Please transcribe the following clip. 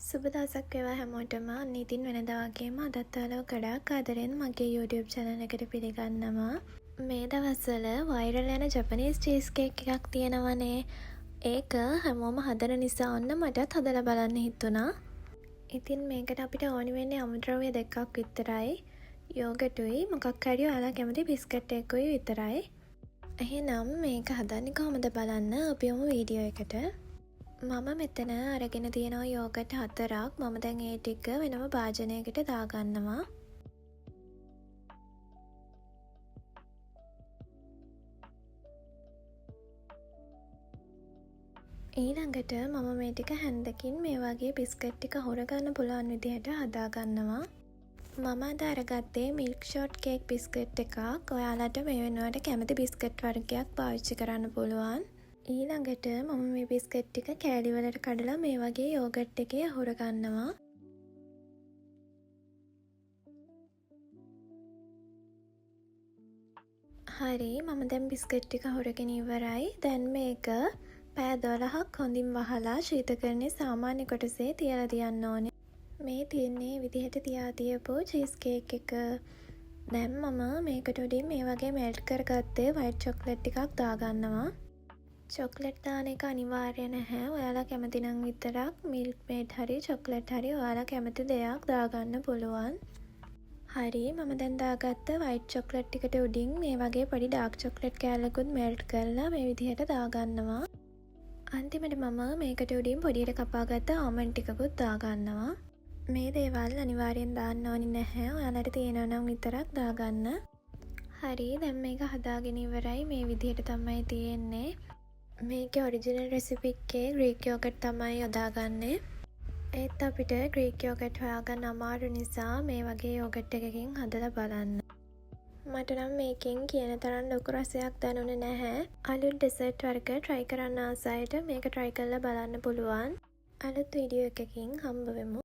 සුබ දවසක් වේවා හැමෝටම. අන්න ඉතින් වෙනදා වගේම අදත් ඔයාලව ගොඩාක් ආදරෙන් මගේ YouTube channel එකට පිළිගන්නවා. මේ දවස්වල වෛරල් යන ජපනීස් චීස් කේක් එකක් තියෙනවනේ. ඒක හැමෝම හදන නිසා ඔන්න මටත් හදලා බලන්න හිතුණා. ඉතින් මේකට අපිට ඕනි වෙන්නේ අමුද්‍රව්‍ය දෙකක් විතරයි. යෝගටුයි මොකක් හරි ඔයාලා කැමති බිස්කට් එකකුයි විතරයි. එහෙනම් මේක හදන්නේ කොහොමද බලන්න අපි යමු වීඩියෝ එකට. මම මෙතන අරගෙන තියෙනවා යෝගට් 4ක්. මම දැන් ඒ ටික වෙනම භාජනයකට දාගන්නවා. ඊළඟට මම මේ ටික හැන්දකින් මේ වගේ බිස්කට් ටික අහුරගන්න පුළුවන් විදිහට හදාගන්නවා. මම අද අරගත්තේ මිල්ක් ෂෝට් කේක් බිස්කට් එකක්. ඔයාලට මේ වෙනුවට කැමති බිස්කට් වර්ගයක් පාවිච්චි කරන්න පුළුවන්. ඊළඟට මම මේ බිස්කට් ටික කෑලි වලට කඩලා මේ වගේ යෝගට් එකේ අහුරගන්නවා. හරි, මම දැන් බිස්කට් ටික අහුරගෙන ඉවරයි. දැන් මේක පැය 12ක් හොඳින් වහලා ශීතකරණයේ සාමාන්‍ය කොටසේ තියලා තියන්න ඕනේ. මේ තියෙන්නේ විදිහට තියා තියපු චීස් කේක් එක. දැන් මම මේකට උඩින් මේ වගේ මෙල්ට් කරගත්තේ වයිට් චොක්ලට් ටිකක් දාගන්නවා. චොක්ලට් දාන එක අනිවාර්ය නැහැ. ඔයාලා කැමති නම් විතරක් මිල්ක් මේඩ් හරි චොක්ලට් හරි ඔයාලා කැමති දෙයක් දාගන්න පුළුවන්. හරි, මම දැන් දාගත්ත වයිට් චොක්ලට් ටිකට උඩින් මේ වගේ පොඩි ඩාර්ක් චොක්ලට් කෑල්ලකුත් මෙල්ට් කරලා මේ විදිහට දාගන්නවා. අන්තිමට මම මේකට උඩින් පොඩියට කපාගත්ත ආමන්ඩ් ටිකකුත් දාගන්නවා. මේ දේවල් අනිවාර්යෙන් දාන්න ඕනි නැහැ. ඔයාලට තියෙනවා නම් විතරක් දාගන්න. හරි, දැන් මේක හදාගෙන ඉවරයි. මේ විදිහට තමයි තියෙන්නේ. මේකේ ඔරිජිනල් රෙසිපි එකේ ග්‍රීක් යෝගට් තමයි යොදාගන්නේ. ඒත් අපිට ග්‍රීක් යෝගට් හොයාගන්න අමාරු නිසා මේ වගේ යෝගට් එකකින් හදලා බලන්න. මට නම් මේකෙන් කියන තරම් ලොකු රසයක් දැනුනේ නැහැ. අලුත් ඩෙසර්ට් වර්ග try කරන්න ආස අයට මේක try කරලා බලන්න පුළුවන්. අලුත් වීඩියෝ එකකින් හම්බ වෙමු.